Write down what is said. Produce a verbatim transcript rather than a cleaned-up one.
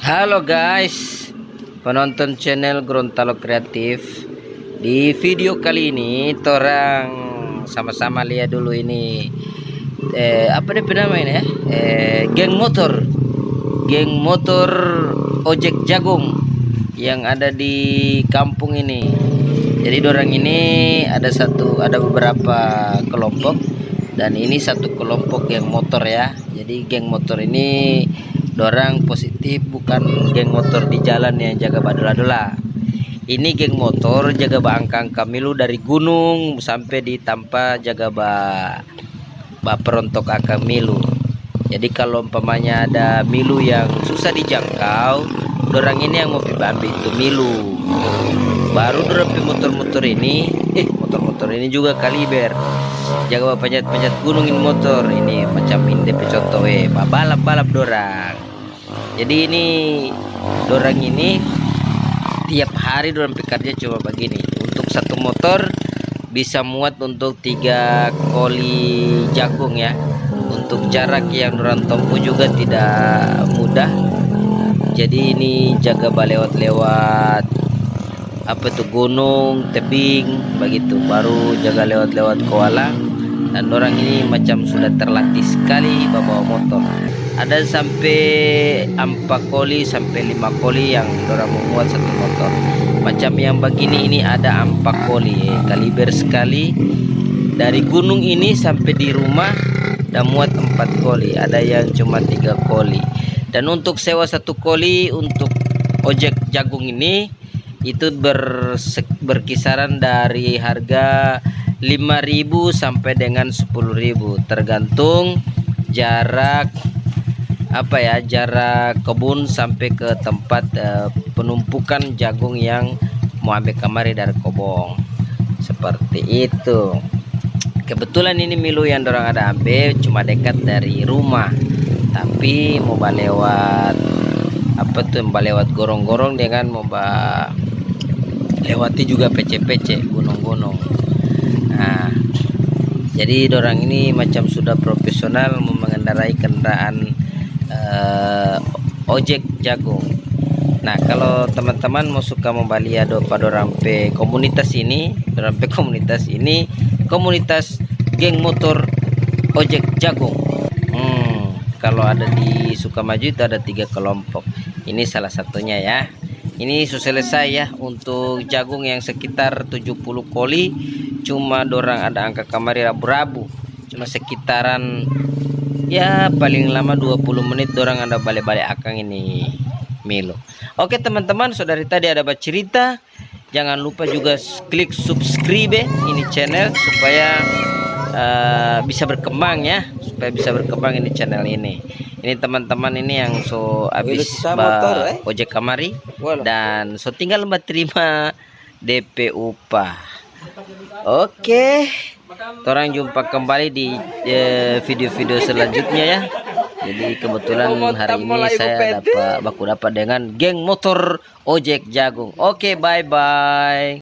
Halo guys, penonton channel Gorontalo Kreatif. Di video kali ini, torang sama-sama lia dulu ini, eh, apa dia pe nama ini, eh? Eh, geng motor. Geng motor ojek jagung yang ada di kampung ini. Jadi, dorang ini ada satu, ada beberapa kelompok, dan ini satu kelompok geng motor, ya. Jadi, geng motor ini dorang positif, bukan geng motor di jalan yang jaga badola-dola. Ini geng motor jaga baangka-angka milu dari gunung sampe di tampa jaga ba, baperontok akang milu. Jadi, kalo umpamanya ada milu yang susah dijangkau, dorang ini yang mo pi baambe itu milu. Baru dorang pe motor-motor ini, eh, motor-motor ini juga kaliber. Jaga bapanjat-panjat gunung ini motor. Ini macam ini de pe contoh, eh, babalap-balap dorang. Jadi, ini dorang ini tiap hari dorang pe karja cuma bagini. Untuk satu motor bisa muat untuk tiga koli jagung, ya. Untuk jarak yang dorang tempuh juga tidak mudah. Jadi, ini jaga balewat-lewat apa tu, gunung, tebing, bagitu. Baru jaga lewat-lewat koala. Dan dorang ini macam sudah terlatih skali babawa motor. Ada sampe ampa koli, sampe lima koli yang dorang mo muat satu motor. Macam yang bagini ini ada ampa koli, eh, kaliber skali. Dari gunung ini sampe di rumah da muat empat koli, ada yang cuma tiga koli. Dan untuk sewa satu koli untuk ojek jagung ini, itu ber-, berkisaran dari harga lima ribu sampe dengan sepuluh ribu, tergantung jarak, apa ya, jarak kebun sampe ke tempat, eh, penumpukan jagung yang mo ambe kamari dari kobong. Seperti itu. Kebetulan ini milu yang dorang ada ambe cuma dekat dari rumah, tapi mo balewat, apa tu, balewat gorong-gorong dengan mo ba-, lewati juga pece-pece, gunung-gunung. Nah, jadi dorang ini macam sudah profesional mengendarai kendaraan, eh, ojek jagung. Nah, kalo teman-teman mo suka mo balia do pa dorang pe komunitas ini, dorang pe komunitas ini komunitas geng motor ojek jagung. Hmm, kalo ada di Sukamajo itu ada tiga kelompok. Ini salah satunya, ya. Ini su selesai, ya, untuk jagung yang sekitar tujuh puluh koli, cuma dorang ada angka kamari rabu-rabu. Cuma sekitaran, ya, paling lama dua puluh menit dorang ada bale-bale akang ini milu. Oke, teman-teman, so dari tadi ada bacerita, jangan lupa juga s-, klik subscribe ini channel supaya, eh, bisa berkembang, ya, supaya bisa berkembang ini channel ini. Ini teman-teman ini yang so abis ba-, ojek kamari dan so tinggal baterima de pe upah. Oke, torang jumpa kembali di, eh, video-video selanjutnya, ya. Jadi, kebetulan hari ini saya dapa, baku dapa dengan geng motor ojek jagung. Oke, bye-bye.